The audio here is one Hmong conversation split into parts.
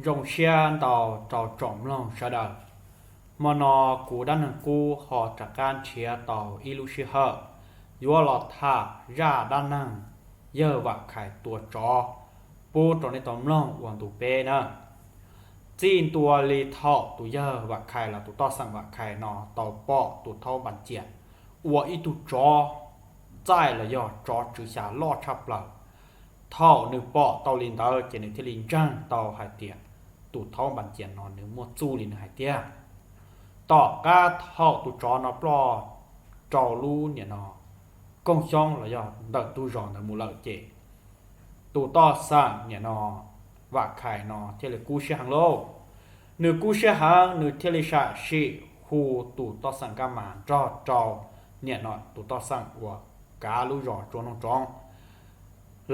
Zoo siab ntau rau tsoom mloog sawv daws. Hmo no kuv Dab Neeg Kub ho rov qab nrhiav tau ib lub sij hawm yuav los tham zaj dab neeg yawg Vam Khais tua tsov pub rau nej tau mloog ua ntu peb na. Txij ntua li thaum tus yawg Vam Khais los tus toj xeem Vam Khais no tau pom tus thaub npas cias ua ib tug tsov txaij los yog tsov tswv xya loj tshaj plaws. Thaum nws pom tau li ntawd ces nws thiaj li ntseeg tau hais tias tus thaub npas cias no nws muaj txuj li nws hais tiag. Tom qab thaum tus tsov no ploj rau lub niam no koog xyoob los yog ntawm tus zos ntawd mus lawm ces tus toj xeem niam no Vam Khais no thiaj li kub siab heev lauj. Nws kub siab heev nws thiaj li sam sim hu tus toj xeem Nkaj Mas nrog rau niam no tus toj xeem uas kav lub zos Tsua Noog Roov.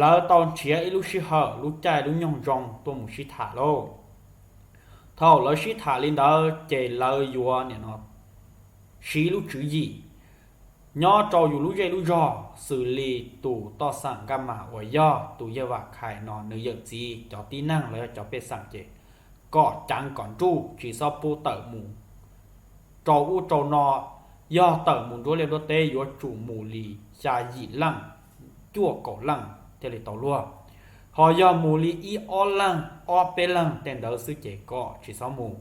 Lawv tau nrhiav ib lub sij hawm lub caij lub nyoog zoo tuaj mus sib tham lauj. Thaum lawv sib tham li ntawd ces lawv yuav niam no siv lub tswv yim nyob rau yus lub zej lub zog xws li tus toj xeem Nkaj Mas uas yog tus yawg Vam Khais no nws yawm txiv cov tib neeg los yog cov pej xeem ces kom ceev kom nruj tsis txhob pub tawm mus rau ub rau no. Yog tawm mus nruab liaj nruab teb yuav tsum mus li xya yim leej, cuaj kaum leej thiaj li tau luag. Ho yog mus li ib ob leeg ob peb leeg tej ntawd xwb ces kom tsis txhob mus.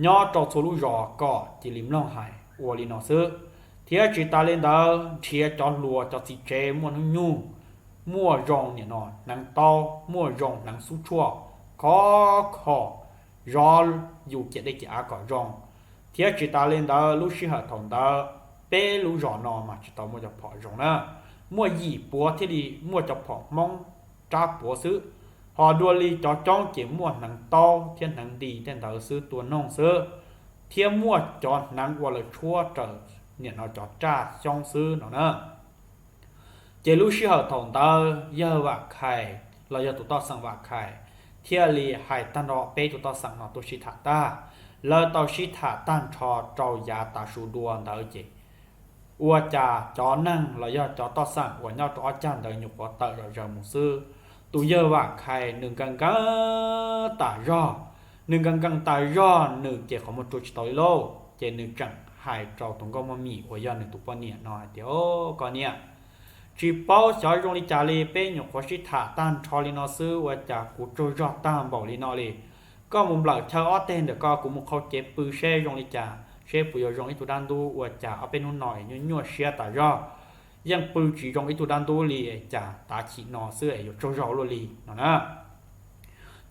Nyob rau txhua lub zos kom cia li mloog hais ua li no xwb. Thiab tsis tas li ntawd nrhiav cov hluas cov txiv tsev muaj hnub nyoog, muaj zoo niam no hneev taub, muaj zoo hneev xub tshuaj, khov kho zov yus ciam dej ciam av kom zoo. Thiab tsis tas li ntawd lub sij hawm thaum ntawd peb lub zos no mas tsis tau muaj cov phom zoo na, muaj yim puav thiaj li muaj cov phom Hmoob rab puav xwb. Ho dua li cov coob ces muaj hneev taub thiab hneev nti tej ntawd xwb tua noog xwb, thiab muaj cov hneev uas lawv tshuab raws niam no cov raj xyoob xwb no na. Ces lub sij hawm thaum ntawd yawg Vam Khais los yog tus toj xeem Vam Khais thiaj li hais tag nrho peb tus toj xeem no tuaj sib tham tag. Lawv tau sib tham tag nrho rau yav tav su dua ntawd ces ua cas cov neeg los yog cov toj xeem uas nyob rau ob cag ntawd nyuam qhuav tawm zom zaws mus xwb, tus yawg Vam Khais nws nkees nkees tas zog. Nws nkees nkees tas zog nws ces qhov muag rua tsis tau li lauj, ces nws tseem hais rau tus nkauj muaj mim uas yog nws tus poj niam no hais tias, O, koj niam, tsis paub xyov zoo li cas li, peb nyuam qhuav sib tham tag nrho li no xwb ua cas kuv tsaug zog tag npaum li no li. Koj mus nplawm chaw ob teg ntawm ko, kuv mus qhau cev pw seb zoo li cas, seb puas yuav zoo ib tug dab ntub. Ua cas ob peb hnub no es nyuaj nyuaj siab tas zog, yeej pw tsis zoo ib tug dab ntub li, cas tav chim no xwb es yuav tsaug zog luaj li no na.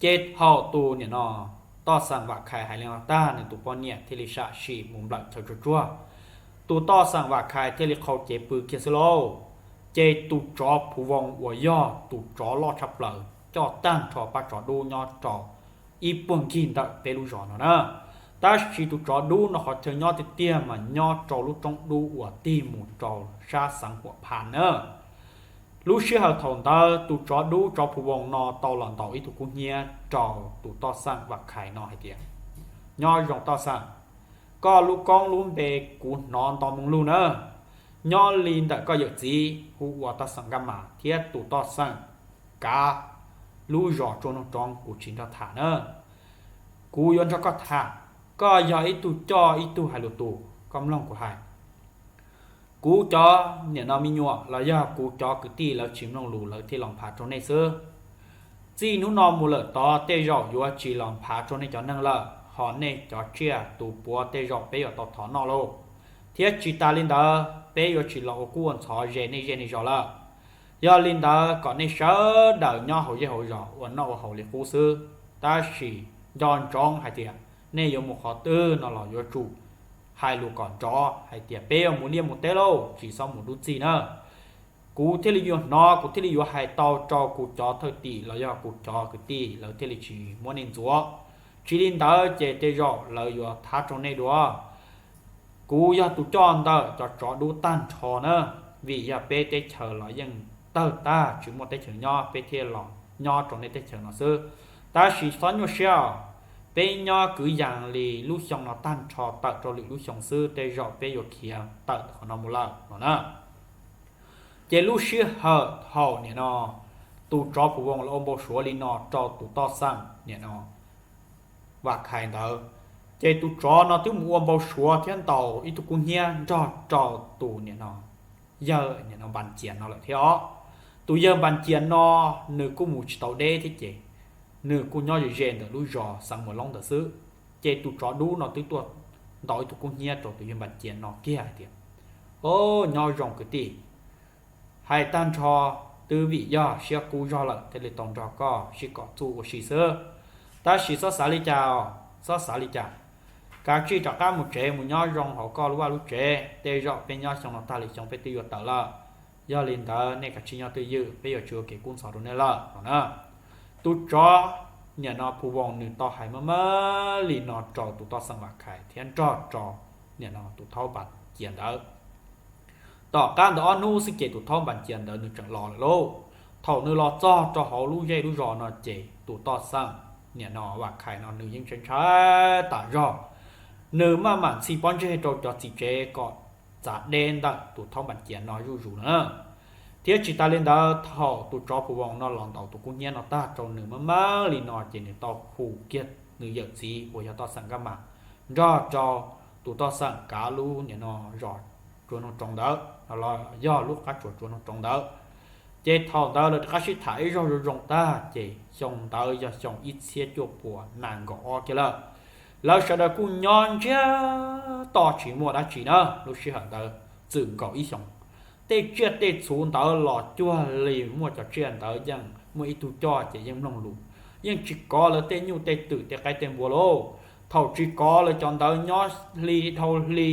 Ces thaum tus niam no toj xeem Vam Khais hais li no tag, nws tus poj niam thiaj li sam sim mus nplawm chaw tsuag tsuag. Tus toj xeem Vam Khais thiaj li qhau cev pw kiag xwb lauj. Ces tus tsov phuv voos uas yog tus tsov loj tshaj plaws coj tag nrho pab tsov dub nyob rau ib puag nkig ntawm peb lub zos no na. Tab sis tus tsov dub no qhov chaw nyob tiag tiag mas nyob rau lub roob dub uas tig mus rau sab xeev Huam Phas na. Lub sij hawm thaum ntawd tus tsov dub tsov phuv voos no tau los ntaus ib tug kub hnyiab rau tus toj xeem Vam Khais no hais tias, Nyob zoo toj xeem, koj lub koob lub npe kuv hnov nto moo lug na. Nyob li ntawm koj yawm txiv hu ua toj xeem Nkaj Mas thiab tus toj xeem kav lub zos Tsua Noog Roov kuv tsis nrog tham na. Kuv yuav nrog koj tham. Koj yog ib tug coj ib tug hais lus tus, koj mloog kuv hais. Kuv cov niam no me nyuam los yog kuv cov kwv tij lawv tsis mloog lus lawv thiaj los nphav rau nej xwb. Txij hnub no mus lawm tod tej zaum yuav tsis los nphav rau nej cov neeg lawm, ho nej cov tsiaj tus puav tej zaum peb yuav tau thov noj lauj. Thiab tsis tas li ntawd peb yuav tsis los ua kub ua ntxhov ze nej zej nej zos lawm. Yog li ntawd kom nej sawv daws nyob hauv zej hauv zos ua noj ua haus li qub xwb. Tab sis nco ntsoov hais tias nej yuav mus qhov twg no los yuav tsum hais lus kom nrov hais tias peb yuav mus liaj mus teb lauj, tsis txhob mus dub txig na. Kuv thiaj li yuav hnov, kuv thiaj li yuav hais tau rau kuv cov thwj tim los yog kuv cov kwv tij, lawv thiaj li tsis muab nej ntxuav. Tsis li ntawd ces tej zaum lawv yuav thab rau nej dua. Kuv yog tus coj ntawm cov tsov dub tag nrho na, vim yog peb teb chaws los yeej tawg tag tsis muaj teb chaws nyob, peb thiaj los nyob rau nej teb chaws no xwb. Tab sis txhob nyuaj siab os, peb nyob kwv yees li lub xyoo no tag nrho tawm rau lwm lub xyoo xwb, tej zaum peb yuav khiav tawm qhov no mus lawm no na. Ces lub sij hawm thaum nim no tus tsov phuv voos los ua npau suav li no rau tus toj xeem nim no Vam Khais ntawd, ces tus tsov no twb mus ua npau suav thiab ntaus ib tug kub hnyiab nrog rau tus niam no, yawg niam no Npas Cias no lawm thiab os. Tus yawg Npas Cias no nws kuj mus tsis tau deb thiab ces nws kuj nyob ze ze ntawm lub zos Xeev Muas Loob ntawd xwb. Ces tus tsov dub no twb tuaj ntaus ib tug kub hnyiab rau tus yawg Npas Cias no kiag hais tias, O, nyob zoo kwv tij, hais tag nrho twb vim yog siab kub zog lawm thiaj li tau nrog koj sib kom txuj ua si xwb. Tab sis txhob xav li cas os, txhob xav li cas. Kav tsij rov qab mus tsev mus nyob zoo hauv koj lub vaj lub tsev, tej zaum peb nyob xyoo no tag li xyoo peb twb yuav tawm lawm. Yog li ntawd nej kav tsij nyob twj ywm, peb yuav tsis ua kev kub ntxhov rau nej lawm no na. Tus tsov niam no Phu Voos nws tau hais maj maj li no rau tus toj xeem Vam Khais thiab nrog rau niam no tus thaub Npas Cias ntawd. Tom qab ntawd ob hnub xwb ces tus thaub Npas Cias ntawd nws tseem los lawm lauj. Thaum nws los txog rau hauv lub zej lub zos no ces tus toj xeem niam no Vam Khais no nws yeej ntshai ntshai tas zog. Nws maj mam ntxhi pob ntseg rau cov txiv tsev kom txav deb ntawm tus thaub Npas Cias no zuj zus na. Thiab tsis tas li ntawd, thaum tus tsov Phu Voos no los ntaus tus kub hnyiab no tag rau nws maj maj li no ces nws tau hu kiag nws yawm txiv uas yog toj xeem Nkaj Mas nrog rau tus toj xeem kav lub niam no zos Tsuas Noog Roov ntawd, los yog lub qab tsuas Tsuas Noog Roov ntawd. Ces thaum ntawd lawv rov qab sib tham ib zaug zoo zoo tag ces xyoo ntawd yog xyoo ib txhiab cuaj puas nees nkaum ob kiag lawm. Lawv sawv daws kuj nyob ntsiag to tsis muaj dab tsi na, lub sij hawm ntawd txwm nkaus ib xyoos. Tej tsiaj tej txhu ntawd los cuag li muaj cov tsiaj ntawd yeej muaj ib tug coj ces yeej mloog lus, yeej tsis kov lawv tej nyuj tej twm tej qaib tej npua lauj. Thaum tsis kov lawv cov ntawd nyob hli dhau hli,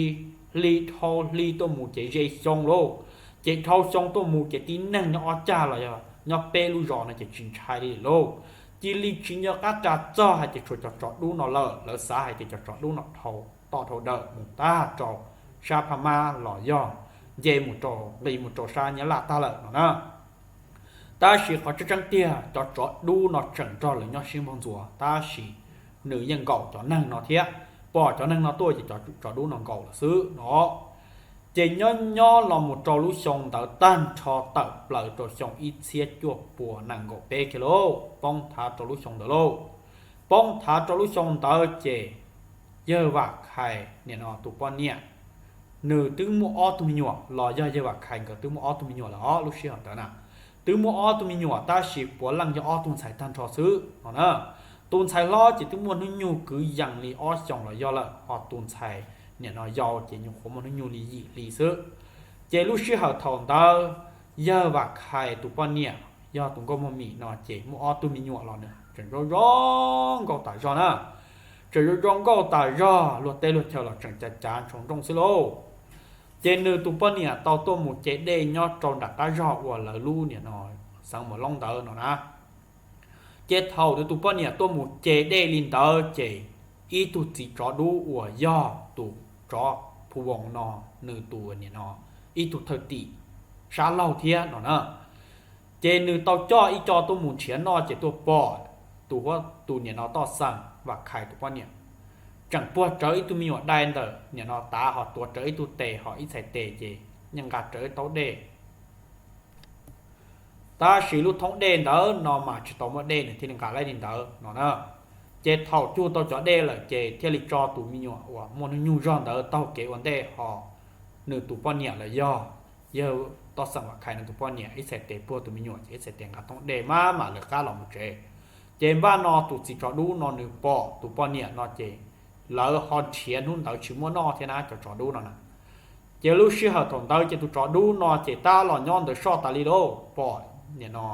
hli dhau hli tuaj mus ces ze xyoo lauj. Ces dhau xyoo tuaj mus ces tib neeg nyob ob cag los yog nyob peb lub zos no ces tsis ntshai li lauj. Cia li tsis nco qab ras txog hais tias tshuav cov tsov dub no lawm, lawv xav hais tias cov tsov dub no dhau toj dhau dawm mus tag rau sab Phaj Mab los yog nce mus rau nqis mus rau sab Nyab Laj tag lawm no na. Tab sis qhov tseeb tseeb tiag cov tsov dub no tseem nrog lawv nyob sib npaug ntxuas, tab sis nws yeej nkaum cov neeg no thiab, pom cov neeg no tuaj ces cov tsov dub no nkaum lawm xwb no. Ces nyob nyob los mus rau lub xyoo ntawd tag nrho tawm plaws rau xyoo ib txhiab cuaj puas nees nkaum peb kiag lauj, poob thav rau lub xyoo ntawd lauj. Poob thav rau lub xyoo ntawd ces yawg Vam Khais niam no tus poj niam, nws twb muaj ob tug me nyuam los yog yawg Vam Khais nkawd twb muaj ob tug me nyuam lawm os lub sij hawm ntawd na. Twb muaj ob tug me nyuam tab sis puav leej yog ob tug ntxhais tag nrho xwb no na. Tus ntxhais hlob ces twb muaj hnub nyoog kwv yees li ob xyoos los yog lawm, ho tus ntxhais niam no yau ces nyuam qhuav muaj hnub nyoog li yim hli xwb. Ces lub sij hawm thaum ntawd yawg Vam Khais tus poj niam yog tus nkauj muag mim no ces muaj ob tug me nyuam los nws tseem zoo zoo nkauj tas zog na. Tseem zoo zoo nkauj tas zog, luag teb luag chaw los tseem cav cav ntsoov nrooj xwb lauj. Ces nws tus poj niam tau tuaj mus ce dej nyob rau nram qab zog uas lawv lub niam no Xeev Muas Loob ntawd no na. Ces thaum nws tus poj niam tuaj mus ce dej li ntawd ces ib tug txiv tsov dub uas yog tus tsov Phu Voos no, nws tus niam no ib tug thawj tim sab laug thiab no na. Ces nws tau coj ib co tuaj mus nrhiav noj ces tuaj pom tus, tus niam no toj xeem Vam Khais tus poj niam tseem puag rawv ib tug me nyuam dai ntawm niam no tav ho tuav rawv ib tug tes ho ib txhais tes ces yeej nqa rawv ib taub dej. Tab sis lub thoob dej ntawd no mas tsis tau muaj dej nws thiaj li nqa laib li ntawd no na. Ces thaum cug tau cov dej lawm ces thiaj li tso tus me nyuam uas muaj hnub nyoog zog ntawd taug kev ua ntej ho nws tus poj niam los yog yawg toj xeem Vam Khais nws tus poj niam ib txhais tes puag tus me nyuam ces ib txhais tes nqa thoob dej maj mam lawv qab los mus tsev. Ces npaj no tus txiv tsov dub no nws pom tus poj niam no ces lawv ho nrhiav hnub ntawd tsis muaj noj thiab na cov tsov dub no na. Ces lub sij hawm thaum ntawd ces tus tsov dub no ces tab los nyob ntawd soj tas li lauj, pom niam no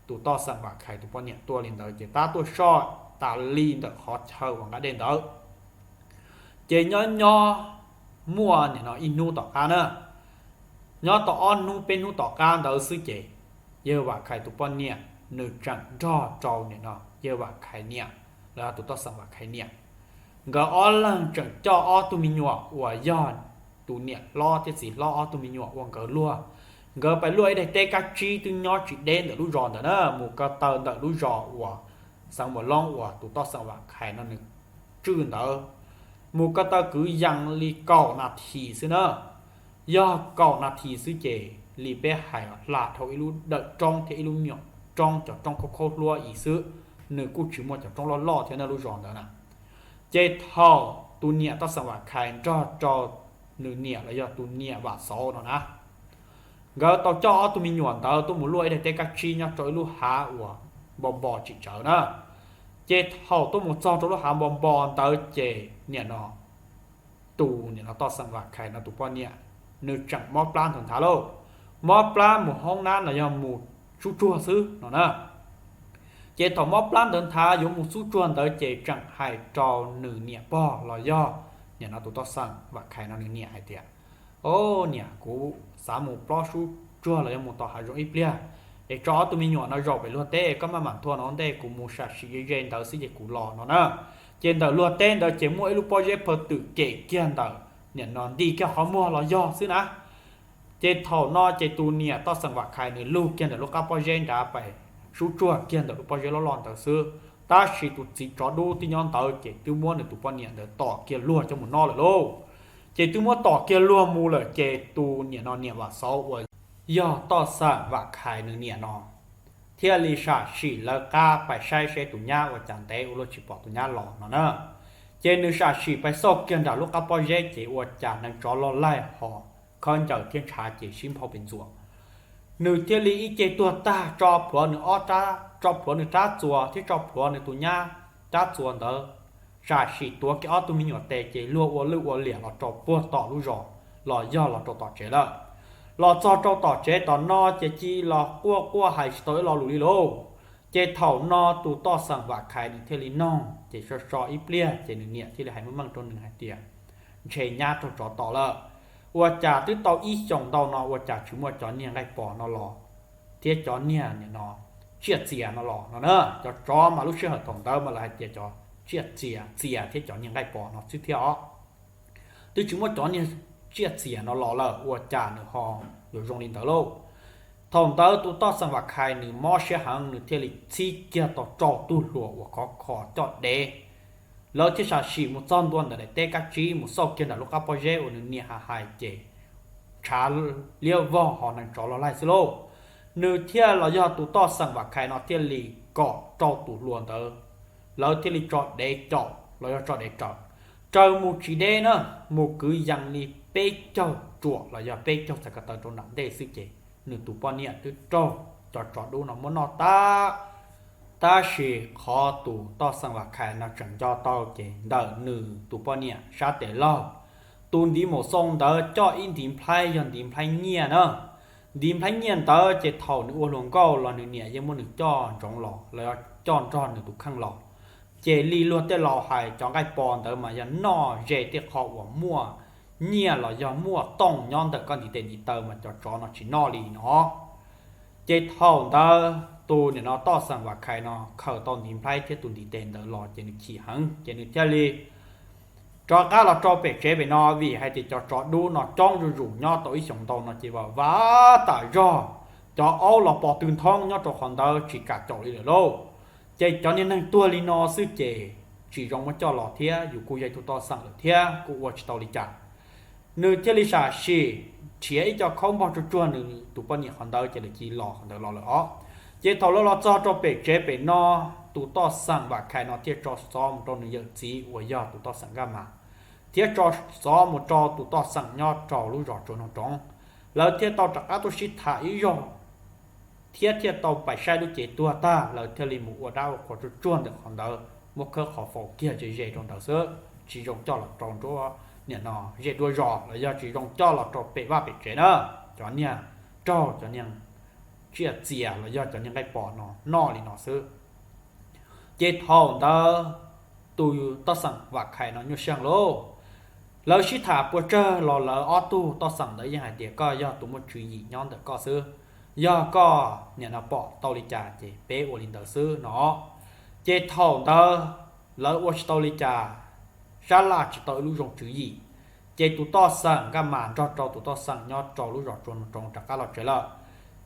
tus toj xeem Vam Khais tus poj niam tuaj li ntawd ces tab tuaj soj tas li ntawm qhov chaw uas nqa dej ntawd. Ces nyob nyob muaj niam no ib hnub tom qab na, nyob tau ob hnub peb hnub tom qab ntawd xwb ces yawg Vam Khais tus poj niam nws tseem nrog rau niam no yawg Vam Khais niam los yog tus toj xeem Vam Khais niam, nkawd ob leeg tseem coj ob tug me nyuam uas yog tus niam hlob thiab txiv hlob ob tug me nyuam ua nkawd luag. Nkawd pais luaj ib daim teb kab tsib twb nyob tsis deb ntawm lub zos ntawd na, mus ko taw ntawm lub zos uas Xeev Muas Loob uas tus toj xeem Vam Khais no nws tswj ntawd, mus ko taw kwv yees li kaum nas this xwb na. Yog kaum nas this xwb ces li peb hais hla dhau ib lub dawm roob thiab ib lub me nyuam roob, cov roob khaub khaub hlua ib xwb, nws kuj tsis muaj cov roob loj loj thiab na lub zos ntawd na. Ces thaum tus niam Toj Xeem Vam Khais nrog rau nws niam los yog tus niam Vam Xauv no na, nkawd tau coj ob tug me nyuam ntawd tuaj mus luaj ib daim teb kab tsib nyob rau ib lub hav uas npo npo tsis tsawv na. Ces thaum tuaj mus txog rau lub hav npo npo ntawd ces niam no, tus niam no Toj Xeem Vam Khais no tus poj niam, nws tseem mob plab ntawd nthav lauj, mob plab mus hoob nab no yog mus xub tsuag xwb no na. Ces thaum mob plab ntawd nthav yuav mus xub tsuag ntawd ces tseem hais rau nws niam pog los yog niam no tus Toj Xeem Vam Khais no nws niam hais tias, O niam, kuv xav mus plob xub tsuag los yog mus tom hav zoov ib pliag, es tso ob tug me nyuam no zaum pem luag teb, koj maj mam nthua no ntej, kuv mus sam sim ze ze ntawd xwb ces kuv los no na. Ces ntawm luag teb ntawd ces muaj ib lub pob zeb phaw twm kem kiag ntawm niam no nti kiag qhov muag los yog xwb na. Ces thaum no ces tus niam Toj Xeem Vam Khais nws lug kiag ntawm lub qab pob zeb nrad pais xub tsuag kiag ntawm lub pob zeb loj loj ntawd xwb, tab sis tus txiv tsov dub twb nyob ntawd ces twb muab nws tus poj niam ntawd tom kiag luag coj mus noj lawm lauj. Ces twb muab tom kiag luag mus lawm ces tus niam no niam Vam Xauv uas yog Toj Xeem Vam Khais nws niam no thiaj li sam sim lawv qab pais saib seb tus nyab ua cas ntev ua luaj tsis pom tus nyab los no na. Ces nws sam sim pais xauj kiag nram lub qab pob zeb ces ua cas neev tsov loj laij ho khawb ncaws thiab ntshav ces sib nphau pes ntxuas. Nws thiaj li ib ce tuag tag, tso plhuav nws ob rab, tso plhuav nws rab txuas thiab tso plhuav nws tus nyab rab txuas ntawd, sam sim tuav kiag ob tug me nyuam tes ces luag ua lwj ua liam los rau puag tom lub zos los yog los rau tom tsev lawm. Los txog rau tom tsev tom no ces cia los quaj quaj hais tsis tau ib lo lus li lauj. Ces thaum no tus Toj Xeem Vam Khais nws thiaj li noog ces so so ib pliag ces nws niam thiaj li hais meej meej rau nws hais tias, Ntshe nyab raug tsov tom lawm. Ua cas twb tau ib xyoos ntau no ua cas tsis muaj cov niag nqaij pos no los thiab cov niag nim no tsiaj txias no los no na. Cov tsov mas lub sij hawm thaum ntawd mas lawv hais tias cov tsiaj txias, txias thiab cov niag nqaij pos no xwb thiab os. Twb tsis muaj cov niag tsiaj txias no los lawm ua cas nws ho yuav zoo li ntawd lauj. Thaum ntawd tus Toj Xeem Vam Khais nws mob siab heev, nws thiaj li txhib kiag tau rau tug hluas uas khov kho coj dev. Lawv thiaj sam sim mus txog ntua ntawm daim teb kab tsib mus xauj kiag nram lub qab pob zeb uas nws niam hais hais ces ntshav liab vog ho neev tsov loj laij xwb lauj. Nws thiaj los yog tus Toj Xeem Vam Khais no thiaj li kom rau tus hluas ntawd, lawv thiaj li tso dev caum los yog tso dev raws, raws mus tsis deb na, mus kwv yees li peb caug tsuam los yog peb caug txhais ko taw rau nram ntej xwb ces nws tus poj niam twb raug cov tsov dub no muab noj tag. Tab sis qhov tus Toj Xeem Vam Khais no tseem nco tau ces ntawm nws tus poj niam sab tes laug tus ntiv maum xoo ntawd coj ib ntiv nplhaib yog ntiv nplhaib nyiaj na. Ntiv nplhaib nyiaj ntawd ces thaum nws ua hluas nkauj los nws niam yeej muab nws coj ntsoov los los yog coj nrog nws tus kheej los. Ces li luag tej laus hais cov nqaij pos ntawd mas yog noj ze tej qho uas muaj nyiaj los yog muaj tooj nyob ntawm koj ntiv tes ntiv taw mas cov tsov no tsis noj li no. Ces thaum ntawd tus niam no Toj Xeem Vam Khais no khaws tau ntiv nplhaib thiab tus ntiv tes ntawd los ces nws chim heev ces nws thiaj li rov qab los rau pem tsev pem no vim hais tias cov tsov dub no coob zuj zus nyob tau ib xyoos ntau no ces vam vam tas zog cov aub los pos tw nthoob nyob rau qhov ntawd tsis kam caum li lawm lauj. Ces cov niag neeg tuag li no xwb ces tsis zoo muab coj los thiab yus kuj yog ib tug Toj Xeem lawm thiab kuj ua tsis tau li cas. Nws thiaj li sam sim nrhiav ib co khaub npog tsuag tsuag nws tus poj niam qhov ntawd ces lawv cia li los qhov ntawd los lawm os. Ces thaum lawv los txog rau pem tsev pem no, tus Toj Xeem Vam Khais no thiaj tso xov mus rau nws yawm txiv uas yog tus Toj Xeem Nkaj Mas, thiab tso xov mus rau tus Toj Xeem nyob rau lub zos Tsuas Noog Roov. Lawv thiaj tau rov qab tuaj sib tham ib zaug thiab thiaj tau pais saib lub cev tuag tag, lawv thiaj li mus ua dab ua qhua tsuag tsuag ntawm qhov ntawd, muab khawb qhov faus kiag ze ze rau ntawd xwb, tsis zoo coj los rau nruab, nim no zej duab zos los yog tsis zoo coj los rau pem vaj pem tsev na. Cov niag raug cov niag tsiaj txias los yog cov niag nqaij pos no noj li no xwb. Ces thaum ntawd tus Toj Xeem Vam Khais no nyuaj siab lauj. Lawv sib tham puas tsawg los lawv ob tug Toj Xeem ntawd yeej hais tias koj yog tus muaj tswv yim nyob ntawm koj xwb, yog koj nim no pom tau li cas ces peb ua li ntawd xwb no. Ces thaum ntawd lawv ua tsis tau li cas, sab laj tsis tau ib lub zoo tswv yim, ces tus Toj Xeem Nkaj Mas nrog rau tus Toj Xeem nyob rau lub zos Tsuas Noog Roov rov qab los tsev lawm.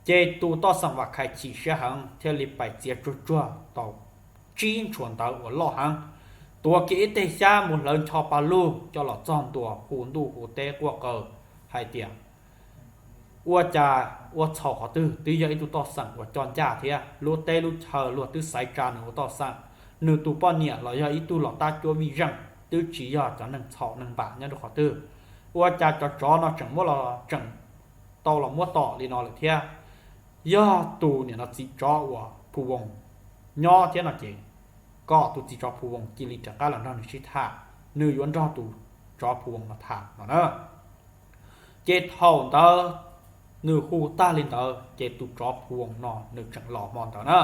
Ces tus Toj Xeem Vam Khais chim siab heev thiaj li pais txiav tsuag tsuag tau tsib ntshua ntawv uas loj heev, tuav kiag ib teg xyab mus hlawv ncho pa lug coj los txog ntua hu ntuj hu teb quaj qw hais tias, ua cas ua txhaum qhov twg, twb yog ib tug Toj Xeem uas coj ncaj thiab lub teb lub chaw luag twb xaiv tsa nws ua Toj Xeem, nws tus poj niam los yog ib tug los tab cuab vij zeej, twb tsis yog cov neeg txhaum neeg npam nyob rau qhov twg, ua cas cov tsov no tseem muab los tseem tau los muab tom li no lawm thiab? Yog tus niam no txiv tsov uas Phu Voos nyob thiab no ces kom tus txiv tsov Phu Voos cia li rov qab los nrog nws sib tham, nws yuav nrog tus tsov Phu Voos no tham no na. Ces thaum ntawd nws hu tag li ntawd ces tus tsov Phu Voos no nws tseem los hmo ntawd na.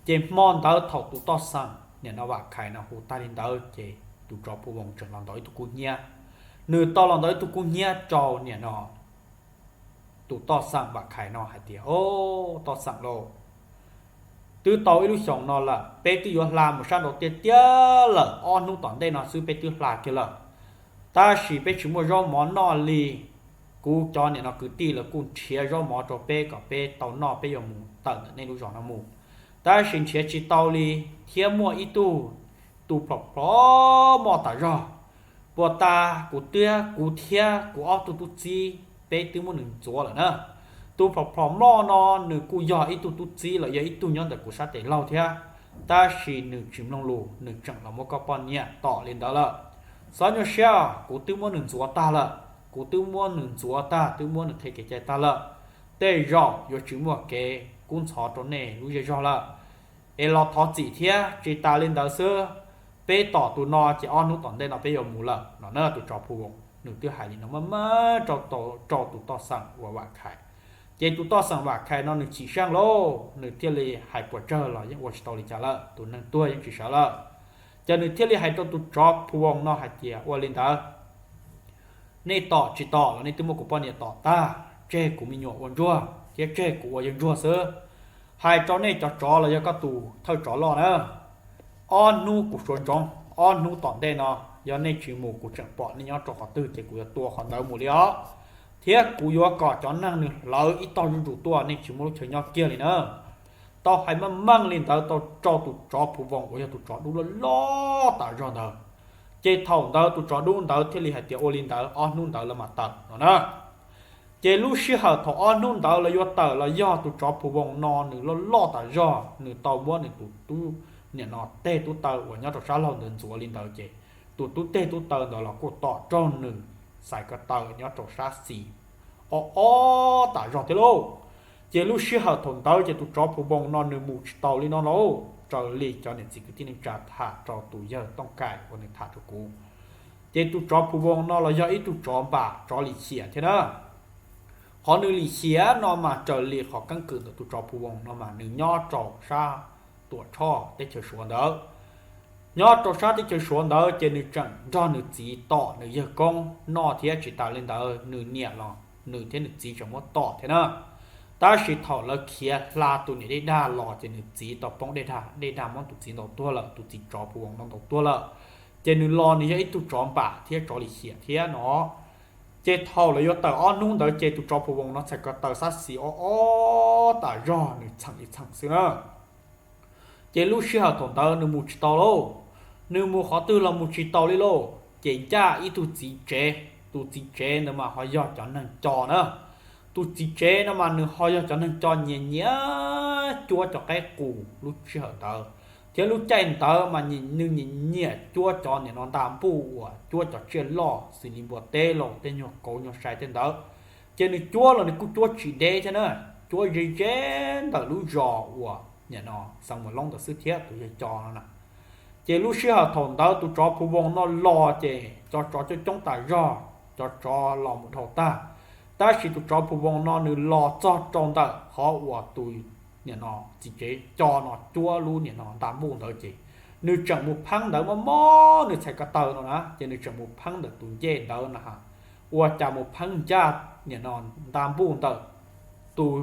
Ces hmo ntawd thaum tus toj xeem niam no Vam Khais no hu tag li ntawd ces tus tsov Phu Voos tseem los ntaus ib tug kub hnyiab. Nws tau los ntaus ib tug kub hnyiab rau niam no tus toj xeem Vam Khais no hais tias, O, toj xeem lauj, twb tau ib lub xyoos no lawm, peb twb yuav hla mus sab nraud tiag tiag lawm, ob hnub tom ntej no xwb peb twb hla kiag lawm, tab sis peb tsis muaj zaub mov noj li. Kuv cov niam no kwv tij lawv kuj nrhiav zaub mov rau peb kom peb tau noj, peb yuav mus tawm ntawm nej lub zos no mus, tab sis nrhiav tsis tau li, thiab muaj ib tug tus plhom plhom moj tas zog, puas tas kuv thiab, kuv thiab kuv ob tug tub txib peb twb muab nws ntxuav lawm na. Tus plhom plhom moj no nws kuj yog ib tug tub txib los yog ib tug nyob ntawm kuv sab tes laug thiab, tab sis nws tsis mloog lus, nws tseem los muab koj poj niam tom li ntawd lawm. Txhob nyuaj siab, kuv twb muab nws ntxuav tag lawm, kuv twb muab nws ntxuav tag, twb muab nws qhia kev cai tag lawm. Tej zaum yuav tsis muaj kev kub ntxhov rau nej lub zej zog lawm, es los thov txim thiab. Tsis tas li ntawd xwb, peb tom tus no ces ob hnub tom ntej no peb yuav mus lawm no na. Tus tsov Phu Voos nws twb hais li no maj mam rau, rau tus toj xeem uas Vam Khais. Ces tus toj xeem Vam Khais no nws chim siab lauj, nws thiaj li hais puas tsawg los yeej ua tsis tau li cas lawm, tus neeg tuag yeej tsis sawv lawm. Ces nws thiaj li hais rau tus tsov Phu Voos no hais tias, Ua li ntawd, nej tom tsis tom los nej twb muab kuv poj niam tom tag, tseg kuv me nyuam ua ntsuag thiab tseg kuv ua yawg ntsuag xwb. Hais rau nej cov tsov los yog koj tus thawj tsov loj na, ob hnub kuv suav ntsoov, ob hnub tom ntej no yog nej tsis mus kuv tseem pom nej nyob rau qhov twg ces kuv yuav tua qhov ntawd mus li os. Thiab kuv yuav kom cov neeg nws hlawv ib tog zuj zus tuaj, nej tsis muaj lub chaw nyob kiag li na. Tau hais meej meej li ntawd tau rau tus tsov Phu Voos uas yog tus tsov dub loj loj tas zog ntawd. Ces thaum ntawd tus tsov dub ntawd thiaj li hais tias, Ua li ntawd ob hnub ntawd lawv mam tawm no na. Ces lub sij hawm thaum ob hnub ntawd lawv yuav tawm los yog tus tsov Phu Voos no nws loj loj tas zog, nws tau muab nws tus tub niam no tej tub taw uas nyob rau sab laug ntawd ntxuav li ntawd ces tus tub tej tub taw ntawd los kuj tom raug nws txhais ko taw nyob rau sab xis ob ob tas zog thiab lauj. Ces lub sij hawm thaum ntawd ces tus tsov Phu Voos no nws mus tsis tau li no lauj, raws li cov niam txiv kwv tij neej tsa tham rau tus yawg Tooj Kaim uas nws tham rau kuv. Ces tus tsov Phu Voos no los yog ib tug tsov npam tsov lim hiam thiab na. Qhov nws lim hiam no mas raws li qhov keeb kwm ntawm tus tsov Phu Voos no mas nws nyob rau sab Tuam Tshoj teb chaws Suav ntawd. Nyob rau sab teb chaws Suav ntawd ces nws tseem nrog nws txiv tom nws yawg koob noj thiab tsis tas li ntawd nws niam los nws thiab nws txiv tseem muab tom thiab na. Tab sis thaum lawv khiav hla tus niam dej dag los ces nws txiv tau poob dej dag, dej dag muab tus txiv ntaus tuag lawm, tus txiv tsov Phu Voos no ntaus tuag lawm. Ces nws los nws yog ib tug tsov npam thiab tsov lim hiam thiab no. Ces thaum lawv yuav tawm ob hnub ntawd ces tus tsov Phu Voos no txhais ko taw sab xis ob ob tas zog nws txheem li txheem xwb na. Ces lub sij hawm thaum ntawd nws mus tsis tau lauj, nws mus qhov twg los mus tsis tau li lauj. Ces ncaj ib tug txiv tsev, tus txiv tsev ntawd mas ho yog cov neeg co na. Tus txiv tsev no mas nws ho yog cov neeg co nyiam nyiam cuab cov qaib qus lub sij hawm ntawd, thiab lub caij ntawd mas nws nyiam nyiam cuab cov niam no nta npuj uas cuab cov tsiaj loj xws li npua teb los tej nyuag kauv nyuag sai tej ntawd. Ces nws cuab los nws kuj cuab tsis deb thiab na, cuab ze ze ntawm lub zos uas niam no Xeev Muas Loob ntawd xwb thiab tus yawg co no na. Ces lub sij hawm thaum ntawd tus tsov Phu Voos no los ces cov tsov coob coob tas zog, cov tsov los mus dhau tag. Tab sis tus tsov Phu Voos no nws los txog rau ntawm qhov uas tus niam no txiv tsev co no cuab lub niam no nta npuj ntawd ces nws tseem mus pheeb ntawd mob mob nws txhais ko taw no na, ces nws tseem mus pheeb ntawm tus ncej ntawd na. Ua cas mus pheeb ncaj niam no nta npuj ntawm tus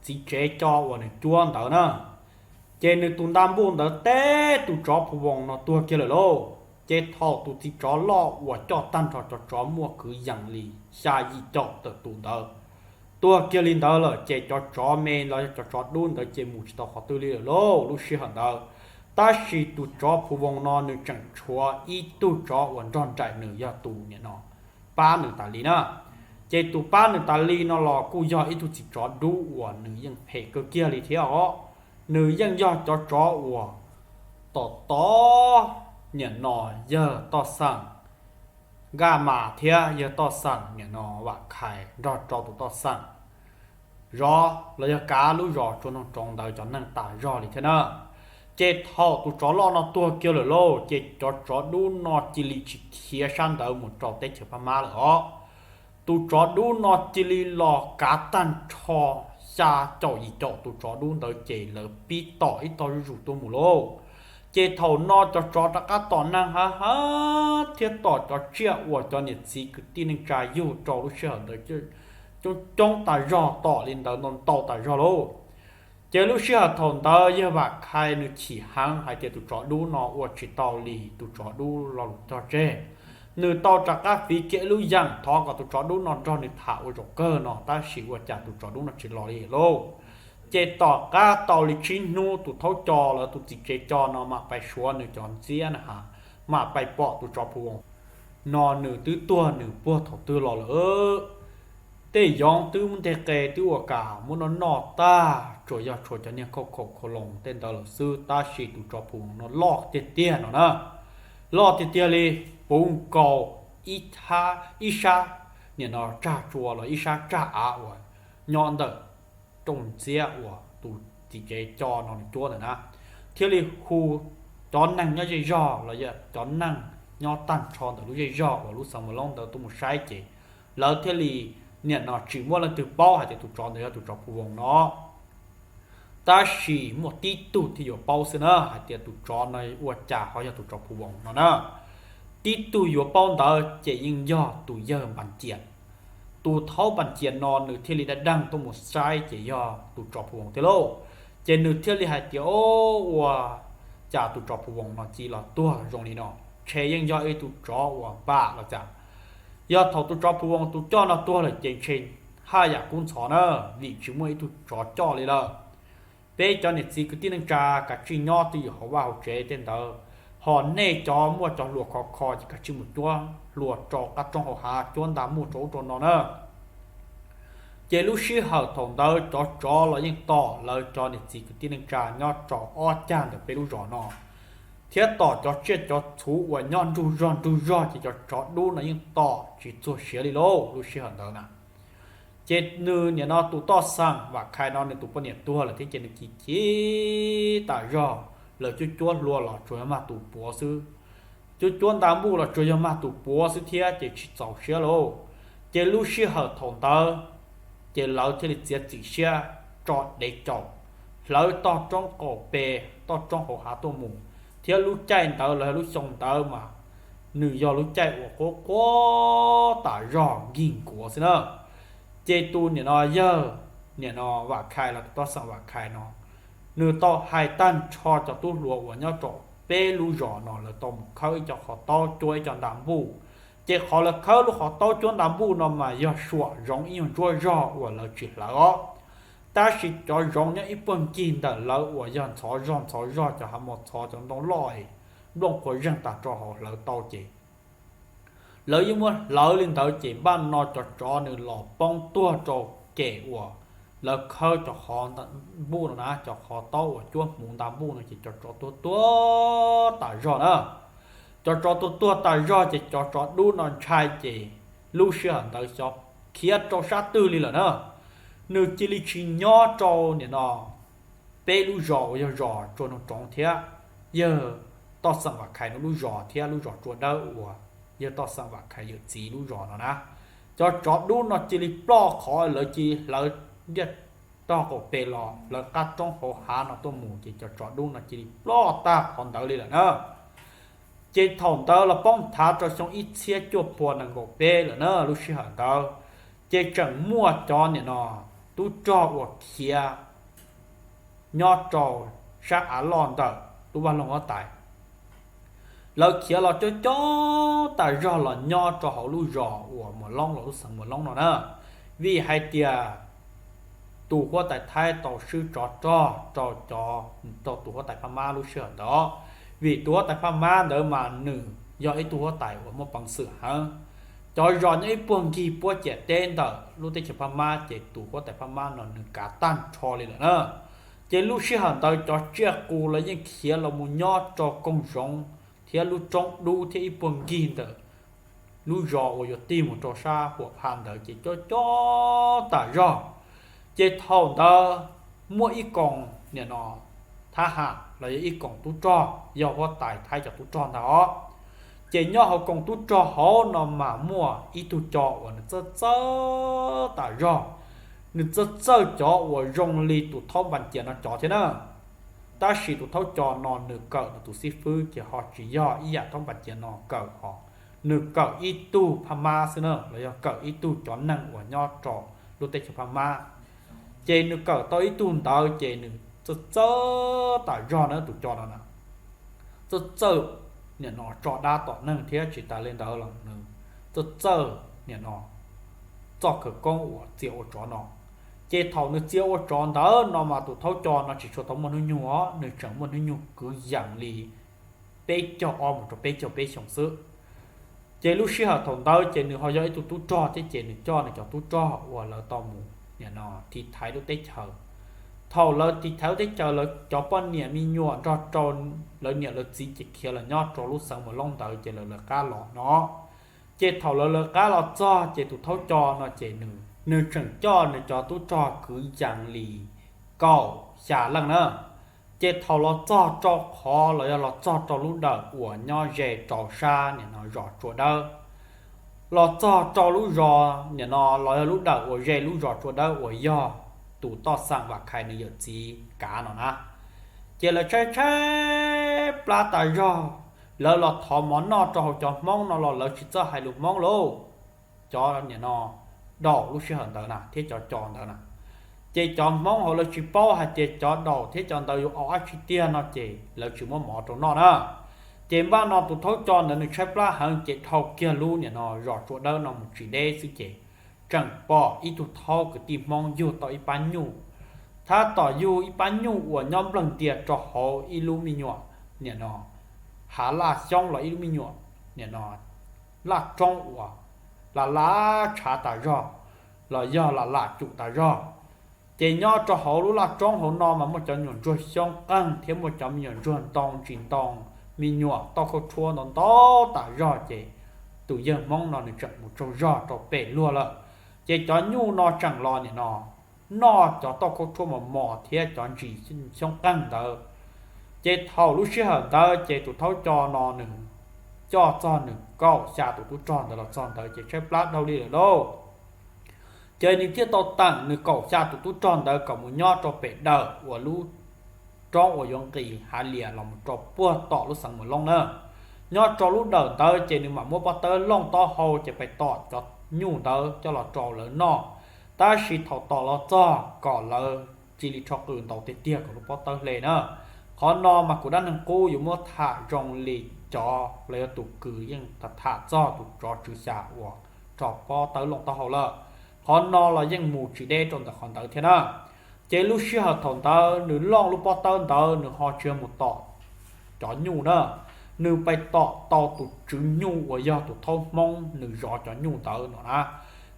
txiv tsev co uas nws cuab ntawd na. Ces nws tus nta npuj ntawd teb tus tsov Phu Voos no tuag kiag lawm lauj. Ces thaum tus txiv tsov loj uas coj tag nrho cov tsov muaj kwv yees li xya yim caum tawm tus ntawd tuag kiag li ntawd lawm ces cov tsov me los yog cov tsov dub ntawd ces mus tsis tau qhov twg li lawm lauj lub sij hawm ntawd. Tab sis tus tsov Phu Voos no nws tseem tshuav ib tug tsov uas nrog nraim nws yog tus niam no pab nws tas li na. Ces tus pab nws tas li no los kuj yog ib tug txiv tsov dub uas nws yeej phem kawg kiag li thiab os. Nws yeej yog cov tsov uas tom tod nim no yawg toj xeem Nkaj Mas thiab yawg toj xeem nim no Vam Khais nrog rau tus toj xeem zov los yog kav lub zos Tsua Noog Roov ntawd cov neeg tas zog li thiab na. Ces thaum tus tsov loj no tuag kiag lawm lauj, ces cov tsov dub no cia li tsis khiav sab ntawd mus rau teb chaws Phab Mab lawm os. Tus tsov dub no cia li los kav tag nrho xya caum yim caum tus tsov dub ntawd ces lawv pib tom ib tog zuj zus tuaj mus lauj. Ces thaum no cov tsov rov qab tom neeg hab hab thiab tom cov tsiaj uas cov niam txiv kwv tij neej tsa yug rau lub sij hawm ntawd coob coob tas zog, tom li ntawd ntau ntau tas zog lauj. Ces lub sij hawm thaum ntawd yawg Vam Khais nws chim heev hais tias tus tsov dub no ua tsis tau li, tus tsov dub lo lus cog tseg. Nws tau rov qab fiv kiag ib lub yeem thov kom tus tsov dub no nrog nws tham ua zaum kawg no, tab sis ua cas tus tsov dub no tsis los li lauj. Ces tom qab tau li tsib hnub tus thaub co lawv tus txiv tsev co no mam pais suav nws cov ntxiab na has, mam pais pom tus tsov phu voos no nws twb tuag nws puag thaum twg los lawm. Tej yoov twb muab nteg qe twb ua kam muab noj noj tag, tsuas yog tshuav cov niag khauj khaum khau loos tej ntawd lawm xwb, tab sis tus tsov phu voos no loj tiag tiag no na. Loj tiag tiag li, puv nkaus ib sab, nim no tsag tsua los ib sab tsag av uas nyob ntawm rooj ntxiab uas tus txiv tsev co no nws cuab ntawd na, thiaj li hu cov neeg nyob zej zog los yog cov neeg nyob tag nrho ntawm lub zej zog uas lub xeev Moos Loob ntawd tuaj mus saib ces lawv thiaj li nim no tsis muaj leej twg paub hais tias tus tsov ntawd yog tus tsov phu voos no. Tab sis muaj tib tug thiaj yuav paub xwb na hais tias tus tsov no ua cas ho yog tus tsov phu voos no na. Tib tug yuav paub ntawd ces yeej yog tus yawg Npas Cias. Tus thaub Npas Cias no nws thiaj li dab deeg tuaj mus saib ces yog tus tsov phu voos thiab lauj. Ces nws thiaj li hais tias, o, ua cas tus tsov phu voos no cia los tuag zoo li no, ntshe yeej yog ib tug tsov uas npam los cas. Yog thaum tus tsov phu voos tus coj no tuag lawm ces ntshe haj yam kub ntxhov na, vim tsis muaj ib tug tsov coj li lawm. Peb cov niam txiv kwv tij neej tsa kav tsij nyob twj ywm hauv vaj hauv tsev tej ntawd, ho nej cov muaj cov hlua khov kho ces kav tsij mus cuab hlua rau qab roob hauv hav, cuab nta muj rau ub rau no na. Ces lub sij hawm thaum ntawd cov tsov los yeej tom lawv cov niam txiv kwv tij neej tsa nyob rau ob cag ntawm peb lub zos no, thiab tom cov tsiaj cov txhu uas nyob nrug zog nrug zog ces cov tsov dub no yeej tom tsis txuag siav li lauj lub sij hawm ntawd na. Ces nws nim no tus toj xeem Vam Khais no nws tus poj niam tuag lawm thiab ces nws chim chim tas zog, lawv cuab cuab hlua los tsuas yog mag tus puav xwb, cuab cuab nta npuj los tsuas yog mag tus puav xwb thiab ces tsis txaus siab lauj. Ces lub sij hawm thaum ntawd ces lawv thiaj li txiav txim siab tso dev caum hlawv toj roob qaum pes toj roob hauv hav tuaj mus, thiab lub caij ntawd los yog lub xyoo ntawd mas nws yog lub caij uas quab quab tas zog nkig nkuav xwb na. Ces tus nim no yawg, nim no Vam Khais los tus toj xeem Vam Khais no, nws tau hais tag nrho cov tub hluas uas nyob rau peb lub zos no lawv tau mus khawb ib co qhov taub cuab ib co nta npuj. Ces qhov lawv khawb lub qhov taub cuab nta npuj no mas yog suam zoov ib nyuag ntsuab zog uas lawv tsis hlawv os. Tab sis cov zoov nyob ib puag ncig ntawm lawv uas yog ntxhov zog ntxhov zog cov hav mos txhov cov ntoo loj es nplooj qhuav zeeg tag rau hauv hlawv tau ces lawv yeej muab hlawv li ntawd ces npaj no cov tsov nws los poob tuag rau kem uas lawv khawb cov qhov npuj no na, cov qhov taub uas cuab hmuv nta npuj no ces cov tsov tuag tuag tas zog na. Cov tsov tuag tuag tas zog ces cov tsov dub no ntshai ces lub sij hawm ntawd xyov khiav rau sab twg li lawm na. Nws cia li tsis nyob rau nim no peb lub zos uas yog zos Tsua Noog Roov thiab yawg toj xeem Vam Khais no lub zos thiab lub zos Tsua Dawb uas yawg toj xeem Vam Khais yawm txiv lub zos no na. Cov tsov dub no cia li ploj qhov lawv cia li hlawv ntiaj tog qaum pes los hlawv qab roob hauv hav no tuaj mus ces cov tsov dub no cia li ploj tag qhov ntawd li lawm na. Ces thaum ntawd los poob thav rau xyoo ib txhiab cuaj pua nees nkaum peb lawm na lub sij hawm ntawd. Ces tseem muaj cov nim no tub rog uas khiav nyob rau sab av loj ntawm lub vaj loog huab tais. Lawv khiav los coob coob tas zog los nyob rau hauv lub zos uas Muas Loob los lub xeev Muas Loob no na. Vim hais tias tus huab tais Thaib tau swb tsov rog rau cov, rau tus huab tais Phab Mab lub sij hawm ntawd. Vim tus huab tais Phab Mab ntawd mas nws yog ib tug huab tais uas muaj peev xwm heev. Cov zos nyob ib puag ncig puab ciam teb ntawm lub teb chaws Phab Mab ces tus huab tais Phab Mab no nws kav tag nrho li lawm na. Ces lub sij hawm ntawd cov tsiaj qus los yeej khiav los mus nyob rau koog zoov thiab lub roob dub thiab ib puag nkig ntawm lub zos uas yuav tig mus rau sab huam pha ntawd ces coob coob tas zog. Ces thaum ntawd muaj ib koom nim no thab ham los yog ib koom tub rog, yog huab tais Thaib cov tub rog ntag os. Ces nyob hauv koom tub rog hauv no mas muaj ib tug co uas nws txawj txawj tas zog, nws txawj txawj cov uas zoo li tus thaub npas cias no cov thiab na. Tab sis tus thaub co no nws kawm nws tus xib fwb ces ho tsis yog ib yam thaub npas cias no kawm hos, nws kawm ib tug Phab Mab xwb na, los yog kawm ib tug cov neeg uas nyob rau lub teb chaws Phab Mab. Ces nws kawm tau ib tug ntawd ces nws txawj txawj tas zog na tus co no na, txawj txawj nim no tso dab tom neeg thiab tsis tas li ntawd los nws txawj txawj nim no txoj khawv koob uas txia ua tsov no. Ces thaum nws txia ua tsov ntawd no mas tus thaub co no tsis tshua tau muaj hnub nyoog os, nws tseem muaj hnub nyoog kwv yees li peb caug ob mus rau peb caug peb xyoos xwb. Ces lub sij hawm thaum ntawd ces nws ho yog ib tug tub rog thiab ces nws coj nws cov tub rog uas lawv tau mus nim no tiv thaiv lub teb chaws. Thaum lawv tiv thaiv lub teb chaws lawv cov poj niam me nyuam nrog rau lawv niam lawv txiv ces khiav los nyob rau lub xeev Mus Loob ntawd ces lawv lawv qab los no. Ces thaum lawv lawv qab los txog ces tus thaub co no ces nws, nws tseem coj nws cov tub rog kwv yees li kaum xya leej na. Ces thaum los txog rau qhov los yog los txog rau lub dawm uas nyob ze rau sab nim no zos Tsua Dawb, los txog rau lub zos nim no los yog lub dawm uas ze lub zos Tsua Dawb uas yog tus toj xeem Vam Khais nws yawm txiv kav no na. Ces lawv tshaib tshaib plab tas zog, lawv los thov mov noj rau hauv cov Hmoob no los lawv tsis txawj hais lus Hmoob lauj. Cov nim no daum lub sij hawm ntawd na thiab cov co ntawd na, ces cov Hmoob hauv lawv tsis paub hais tias cov daum thiab cov ntawd yuav ua dab tsi tiag no ces lawv tsis muab mov rau noj na. Ces npaj no tus thaub co ntawd nws tshaib plab heev ces dhau kiag lub nim no zos Tsua Dawb no mus tsis deb xwb ces tseem pom ib tug thaub kwv tij Hmoob yug tau ib pab nyuj. Tab tom yug ib pab nyuj uas nyob nplawg ntias rau hauv ib lub me nyuam nim no hav laj xyoob los ib lub me nyuam nim no laj roob uas laj laj tshav tas zog los yog lam lam cum tas zog. Ces nyob rau hauv lub laj roob hauv no mas muaj cov me nyuam ntsuag xyoob qeeg thiab muaj cov me nyuam ntsuag ntoo ntsis ntoo, me nyuam tauj khaub rhuab ntau ntau tas zog ces tus yawg Hmoob no nws tseem mus tsaug zog rau pem luag lawm. Ces cov nyuj no tseem los nim no noj cov tauj khaub rhuab mos mos thiab cov ntsis xyoob qeeg ntawd. Ces thaum lub sij hawm ntawd ces tus thaub co no nws coj txog nws kaum xya tus tub rog ntawd los txog ntawd ces tshaib plab dhau li lawm lauj. Ces nws thiaj tau teem nws kaum xya tus tub rog ntawd kom mus nyob rau pem dawm uas lub roob uas yuav nqis hav lias los mus rau puag tom lub xeev Mus Loob na. Nyob rau lub dawm ntawd ces nws mam muab pob tawb looj taub hau ces pais tom cov nyuj ntawd coj los rau lawv noj. Tab sis thaum tom los txog kom lawv cia li rho qws ntaus tiag tiag kom lub pob tawb hle na. Qhov no mas kuv dab neeg qub yuav muab tham zoo li cov los yog tus kws yeej tham txog tus tsov tswv xya uas rho pob tawb looj taub hau lawm. Qhov no los yeej mus tsis deb rau ntawm qhov ntawd thiab na. Ces lub sij hawm thaum ntawd nws looj lub pob tawb ntawd nws ho tsis yog mus tom cov nyuj na, nws pais tom tau tus tswv nyuj uas yog tus thaub Hmoob nws zov cov nyuj ntawd no na.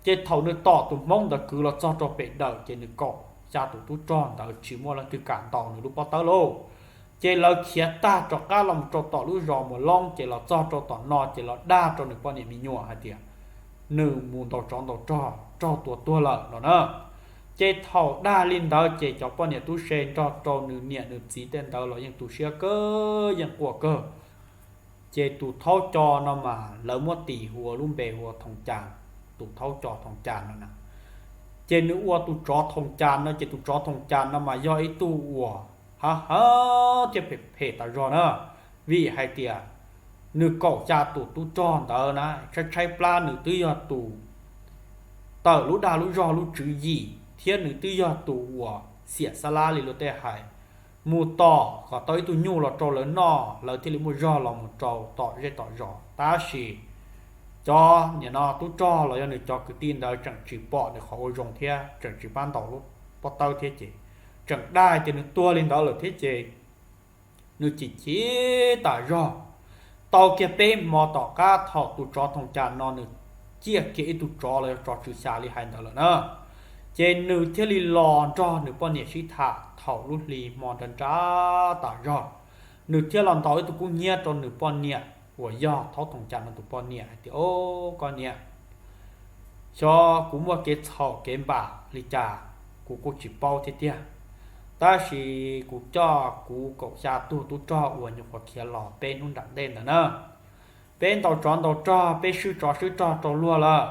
Ces thaum nws tom tus Hmoob ntawd kwv los txog rau pem dawm ces nws kaum xya tus tub rog ntawd tsis muaj leej twg kam ntaus nws lub pob tawb lauj. Ces lawv khiav tag rov qab los rau tom lub zos Mus Loob ces los txog rau tom no ces los dag rau nws poj niam me nyuam hais tias nws mus ntaus tsov ntaus rog raug tua tuag lawm no na. Ces thaum dag li ntawd ces cov poj niam tub se nrog rau nws niam nws txiv tej ntawd los yeej tu siab kawg yeej quaj kawg. Ces tus thaub co no mas lawv muab tis hu ua lub npe hu ua Thoom Cas, tus thaub co Thoom Cas no na. Ces nws ua tus tsov Thoom Cas no ces tus tsov Thoom Cas no mas yog ib tug uas hav hav thiab phem phem tas zog na, vim hais tias nws kaum xya tus tub rog ntawd na tshaib tshaib plab nws twb yog tus tawm lub dag lub zog lub tswv yim thiab nws twb yog tus uas xiam xab lab li luag tej hais, mus tom kom tau ib tug nyuj los rau lawv noj lawv thiaj li muaj zog los mus rau tom zej tom zos. Tab sis cov nim no tub rog los yog nws cov kwv tij ntawd tseem tsis pom nws qhov ua zoo thiab tseem tsis pab ntaus lub pob tawb thiab ces tseem dag tias nws tuag li ntawd lawm thiab ces nws chim chim tas zog. Tau kiag peb hmo tom qab thaum tus tsov Thoom Cas no nws ciaj kiag ib tug tsov los yog tsov tswv xya li hais ntawd lawm na, ces nws thiaj li los nrog nws poj niam sib tham thaum lub hli hmo nra nra tas zog. nws thiaj los ntaus ib tug kub hnyiab rau nws poj niam uas yog Thaub Thoom Cas no tus poj niam hais tias, O, koj niam, xyov kuv muaj kev txhaum kev npam li cas, kuv kuj tsis paub thiab tiag. Tab sis kuv coj kuv kaum xya tug tub rog uas nyuam qhuav khiav los peb hnub nram ntej ntawd na, peb ntaus tsov ntaus rog, peb swb tsov swb rog rau luag lawm.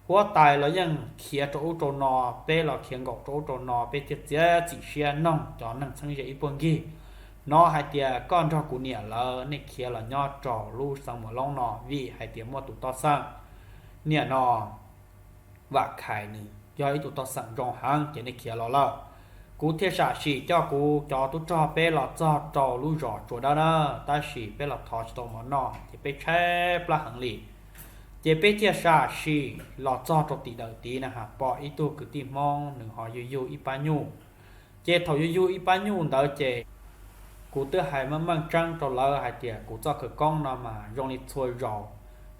Huab tais los yeej khiav rau ub rau no, peb los khiav nkaum rau ub rau no, peb thiaj txiav txim siab noog cov neeg txheeb ze ib puag ncig, hnov hais tias koj nrog kuv niam lawv nej khiav los nyob rau lub xeev Muas Loob no vim hais tias muaj tus toj xeem niam no Vam Khais nws yog ib tug toj xeem zoo heev ces nej khiav los lawm. Kuv thiaj sam sim coj kuv cov tub rog peb los txog rau lub zos Tsua Dawb na, tab sis peb los thov tsis tau mov noj ces peb tshaib plab heev li. Ces peb thiaj sam sim los txog rau tim dawm tid na has pom ib tug kwv tij Hmoob nws ho yug yug ib pab nyuj. Ces thaum yug yug ib pab nyuj ntawd ces kuv twb hais meej meej tseeb rau lawv hais tias kuv txoj khawv koob no mas zoo li txhua zaus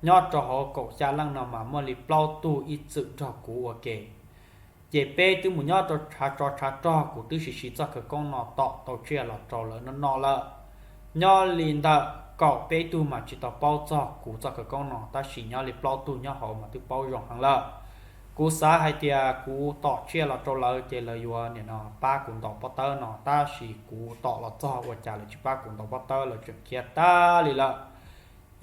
nyob rau hauv kaum xya leej no mas muaj li plaub tug ib txwm nrog kuv ua ke. Ces peb twb mus nyob rau tshav tsov tshav rog, kuv twb siv siv txoj khawv koob no tom tau tsiaj los rau lawv noj noj lawm. Nyob li ntawm kaum peb tug mas tsis tau paub txog kuv txoj khawv koob no, tab sis nyob li plaub tug nyob hauv mas twb paub zoo heev lawm. Kuv xav hais tias kuv tom tsiaj los rau lawv ces lawv yuav nim no pab kuv ntaus pob tawb no, tab sis kuv tom los txog ua cas lawv tsis pab kuv ntaus pob tawb, lawv tseem khiav tag li lawm.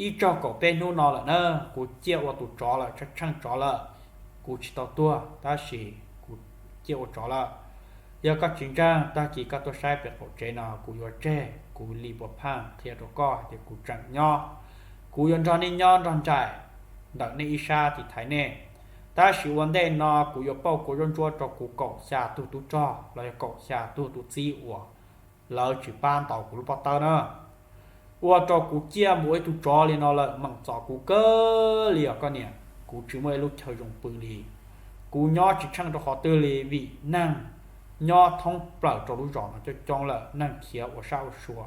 Ib tsog kaum peb hnub no lawm na, kuv ciaj ua tus tsov lawm, tsheej tsheej tsov lawm. Kuv tsis tau tuag tab sis kuv ciaj ua tsov lawm. Yog koj tsis ntseeg, tag kis koj tuaj saib pem qaum tsev no, kuv yuav tseg kuv li puas pheej qhia rau koj hais tias kuv tseem nyob. Kuv yuav nrog nej nyob nrog nraim ntawm nej ib sab tiv thaiv nej, tab sis ua ntej no kuv yuav pauj kua zaub ntsuab rau kuv kaum xya tug tub rog los yog kaum xya tug tus txib uas lawv tsis pab ntaus kuv lub pob tawb na. Ua rau kuv ciaj mus ua ib tug tsov li no lawm, meem txom kuv kawg li os koj niam. Kuv tsis muaj ib lub chaw zoo pw li. Kuv nyob tsis tsheej rau qhov twg li vim neeg nyob thoob plaws rau lub zos no coob coob lawm, neeg khiav ua sab ua sua.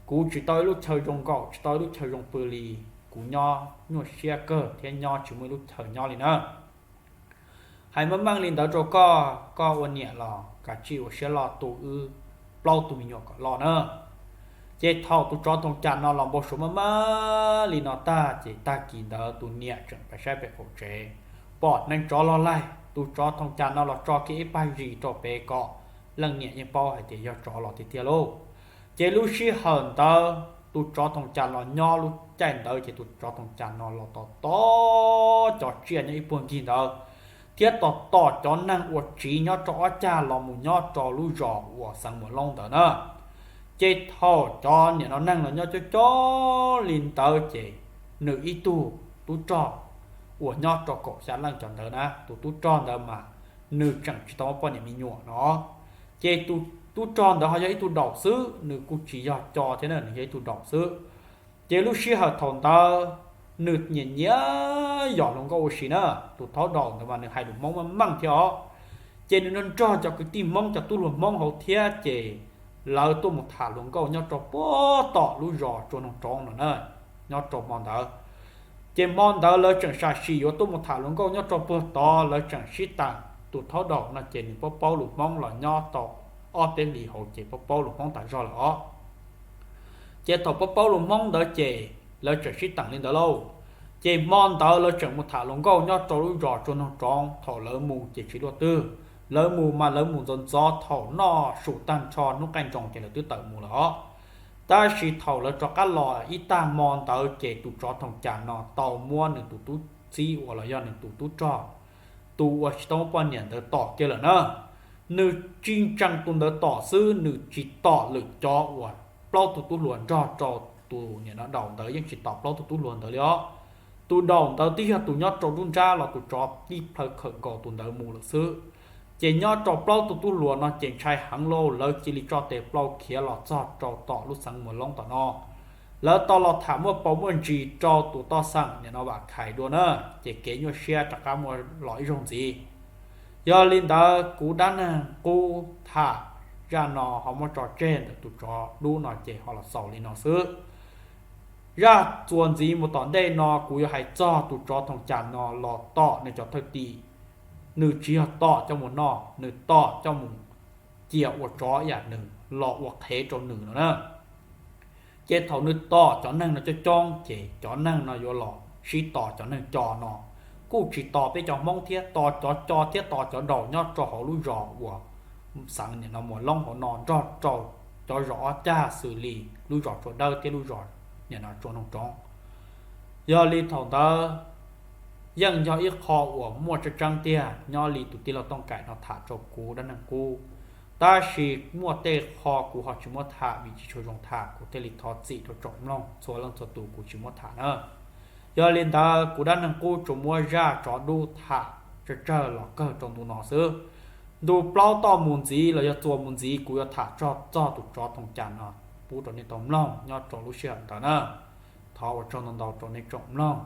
Kuv tsis tau ib lub chaw zoo nkaum, tsis tau ib lub chaw zoo pw li. Kuv nyob nyuaj siab kawg thiab nyob tsis muaj ib lub chaw nyob li na. Hais meej meej li ntawd rau koj, koj ua niam los kav tsij ua siab loj tu wb plaub tug me nyuam kom loj na. Ces thaum tus tsov Thoom Cas no los npau suav maj maj li no tag, ces tag kis ntawd tus niam tseem pais saib pem qaum tsev, pom neev tsov los laig, tus tsov Thoom Cas no los tso kiag ib pag zis rau pem kom leej niam yeej paub hais tias yog tsov los tiag tiag lauj. Ces lub sij hawm ntawd tus tsov Thoom Cas los nyob lub caij ntawd ces tus tsov Thoom Cas no los tos tos cov tsiaj nyob ib puag ncig ntawd, thiab tos tos cov neeg ua tsiv nyob rau ob cag los mus nyob rau lub zos uas xeev Muas Loob ntawd na. Ces thaum cov niam no neeg los nyob coob coob li ntawd ces nws ib tug tub rog uas nyob rau kaum xya leej cov ntawd na, tus tub rog ntawd mas nws tseem tsis tau muaj poj niam me nyuam no. Ces tus tub rog ntawd ho yog ib tug daum xwb, nws kuj tsis yog co thiab na, nws yog ib tug daum xwb. Ces lub sij hawm thaum ntawd nws nyiam nyiam yos hluas nkauj ua si na. Tus thaub daum ntawd mas nws hais lus Hmoob meej meej thiab os. Ces nws nrog nrog cov kwv tij Hmoob, cov tub hluas Hmoob hauv thiab ces lawv tuaj mus tham hluas nkauj nyob rau puag tom lub zos Tsua Noog Roov no na, nyob rau hmo ntawd. Ces hmo ntawd lawv tseem sam sim yuav tuaj mus tham hluas nkauj nyob rau puag tod, lawv tseem sib teem. Tus thaub daum no ces nws paub paub lus Hmoob los nyob tau ob peb hlis hauv ces paub paub lus Hmoob tas zog lawm os. Ces thaum paub paub lus Hmoob ntawd ces lawv tseem sib teem li ntawd lauj. Ces hmo ntawd lawv tseem mus tham hluas nkauj nyob rau lub zos Tsua Noog Roov, thaum lawv mus ces tsis luaj twg. Lawv mus mas lawv mus ntxov ntxov, thaum noj su tag nrho hnub qaij nroos ces lawv twb tawm mus lawm os. Tab sis thaum lawv rov qab los ib tag hmo ntawd ces tus tsov Thoom Cas no tau muab nws tus tub txib uas los yog nws tus tub rog, tus uas tsis tau muaj poj niam ntawd tom kiag lawm na. Nws tsis ntsees tus ntawd tom xwb, nws tsis tom lwm cov uas plaub tug tub hluas nrog rau tus niam no daum ntawd yeej tsis tom plaub tug tub hluas ntawd li os. Tus daum ntawd twb yog tus nyob rau nruab nrab los tus tsov tib plhaw khawm nkaus tus ntawd mus lawm xwb. Ces nyob rau plaub tug tub hluas no ces ntshai heev lauj, lawv cia li tso tes plaub khiav los txog rau tom lub xeev Muas Loob tom no. Lawv tau los tham muaj paus muaj ntsis rau tus toj xeem niam no Vam Khais dua na, ces kev nyuaj siab rov qab muaj los ib zaug ntxiv. Yog li ntawd kuv dab neeg qub tham zaj no ho muab tso tseg ntawm tus tsov dub no ces ho los xaus li no xwb. Zaj txuas ntxiv mus tom ntej no kuv yuav hais txog tus tsov Thoom Cas no los tom nws cov thwj tim. Nws tsis yog tom coj mus noj, nws tom coj mus cia ua tsov ib yam nws los ua qhev rau nws no na. Ces thaum nws tos cov neeg no coob coob ces cov neeg no yuav los sib tos cov neeg co no, kuj tsis tos peb cov Hmoob thiab, tos cov co thiab tos cov daus nyob rau hauv lub zos uas xeev nim no Muas Loob hauv no nrog rau cov zos ob cag xws li lub zos Tsua Dawb thiab lub zos nim no Tsua Noog Roob. Yog li thaum ntawd yeej yog ib qho uas muaj tseeb tseeb tiag nyob li tus tij laug Tooj Kaim no tham rau kuv dab neeg qub. Tab sis muaj tej qho kuv ho tsis muab tham vim tsis tshua zoo tham, kuv thiaj li thov txim rau tsoom mloog txhua leej txhua tus kuv tsis muab tham na. Yog li ntawd kuv dab neeg qub tsuas muab zaj tsov dub tham tsawg tsawg los kawg rau ntu no xwb. Ntu plaub toj mus ntxiv los yog txuas mus ntxiv kuv yuav tham txog txog tus tsov Thoo Cas no pub rau nej tau mloog nyob rau lub sij hawm ntawd na. Thov ua tsaug ntau ntau rau nej tsoom mloog.